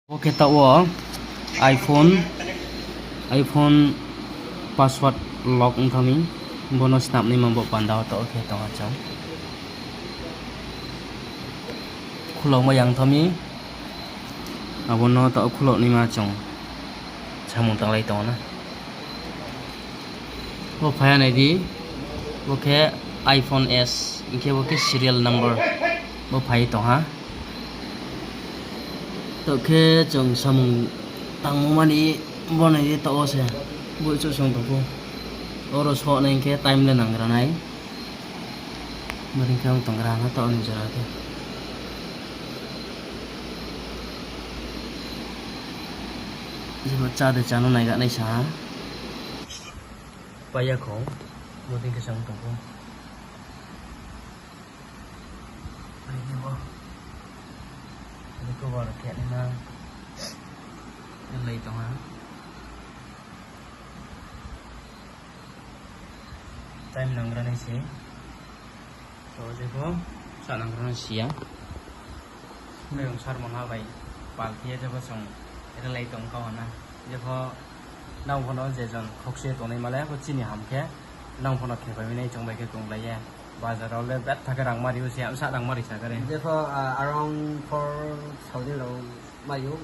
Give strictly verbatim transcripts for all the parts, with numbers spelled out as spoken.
Bo khe taoh wo iPhone, iPhone password lock ong tha mi, bo no snap naima bo panda wo taoh khe tong ha chung. Khulao mai yang tha mi, abo no taoh khulao naima chung samung tanglai tong na. Bo phai ha nai di, bo khe iPhone S, hing khe bo khe serial number, bo phai tong ha. Taoh khe chung samung tangmo mani bo nai di taoh wo se, bo chouh song tong pho. Oro soh nai hing khe time le nang ra nai. Bo dei khe ong tong ra na taoh ni jora khe. Jebo chá de chá no naiga nai sa ha. Pai ya kho, bo dei khe se ong tong pho. Pai di bo. Recover khe nai na. Lai tong ha. Time nang ra nai se. So, jepho sa nang ra nai si ya. Mayung sar mangha bai pal khe ye jepho chung relai tong kau ha na. Jepho nang pho no je jon khokse tongnai ma le pho chini ham khe nang pho no khe pai mi nai chung bai khe tonglai ye. Bazar rao le betha khe rangma ri ou se, amsa rangma ri sa khe re. Jepho, ah, around four thousand rao mai ou.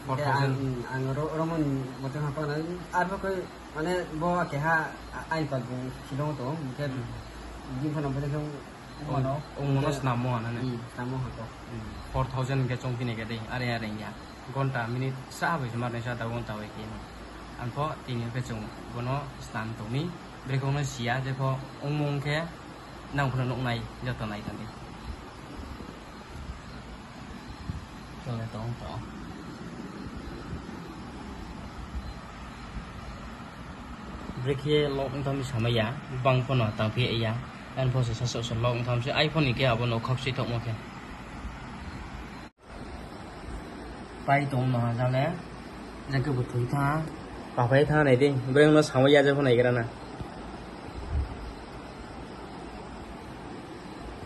Four thousand. Ang, ang ro-, romon mote ha pa na, arphuh khe, mane, bo keha, a-, aini pal bung silong tong, hing khe, bini pho no bo khe, ong mano, ong mano snammo ha na ne? Snammo ha to. Four thousand hing khe chung tini khe dei, are are ya. Gonta, minute sa bai se mar nai sa da gonta bai khe no. Ang pho tini khe chung bo no snam tong mi, brekhe no si ya, jepho ongmung khe, nang pho no nuh nai, joto nai tong di. Tole tong tong. Brekhe lock ong tham samai ya, bang pho no tangphi ya. Ang pho se sasaoh se lock ong tham se, iPhone ni khe abo no khakchai tongmo khe. Pai tong no ha jang le, jang khe bo thoi tha. Papai tha nai di, breng no samai ya je pho nai gra na.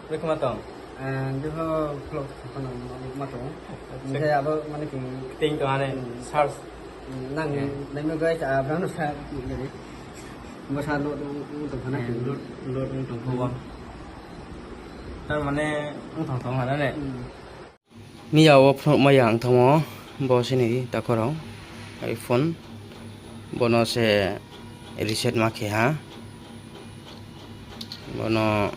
Brekhe ma tong? Ang jepho vlog kheno ma tong. Hing khe abo mane khe ting tong ha ne, search. Nang naima guys, a brang no sa jadi. Bo sa load ong tong pha na khe. Load ong tong pha wo. Tar mane ong tong tong ha na ne. Miya wo phnuhmai ya ang thanngmo, bo se ni takhu rao, iPhone, bo no se reset ma khe ha, bo no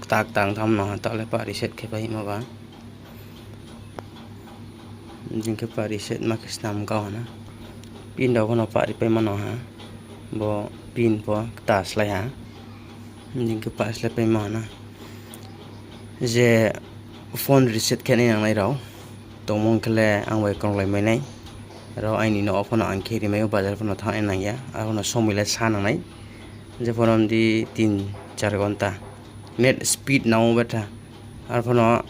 kta kta ong tham no ha, taoh le pa reset khe pai himo ba. Jing khe pa reset ma khe snam kau ha na. Pin rao pho no pa ri pai ma no ha, bo pin pho kta slái ha. Jing khe pa slái pai ma ha na. Je phone reset khe nai nangnai rao tongmo khe le ang bai krunglai mai nai. Rao aini nouh wo pho no ang khe rimai ou, bazar pho no thanng nai nang ya, arphuh no somoi le sa nangnai. Jepho no di tin char ghonta net speed nang ou betha. Arphuh no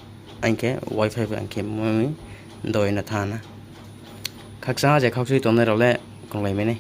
ang khe wifi bai ang khe mui doi no thanng na. Khakchang ha je khakchai tongnai rao le krunglai mai nai.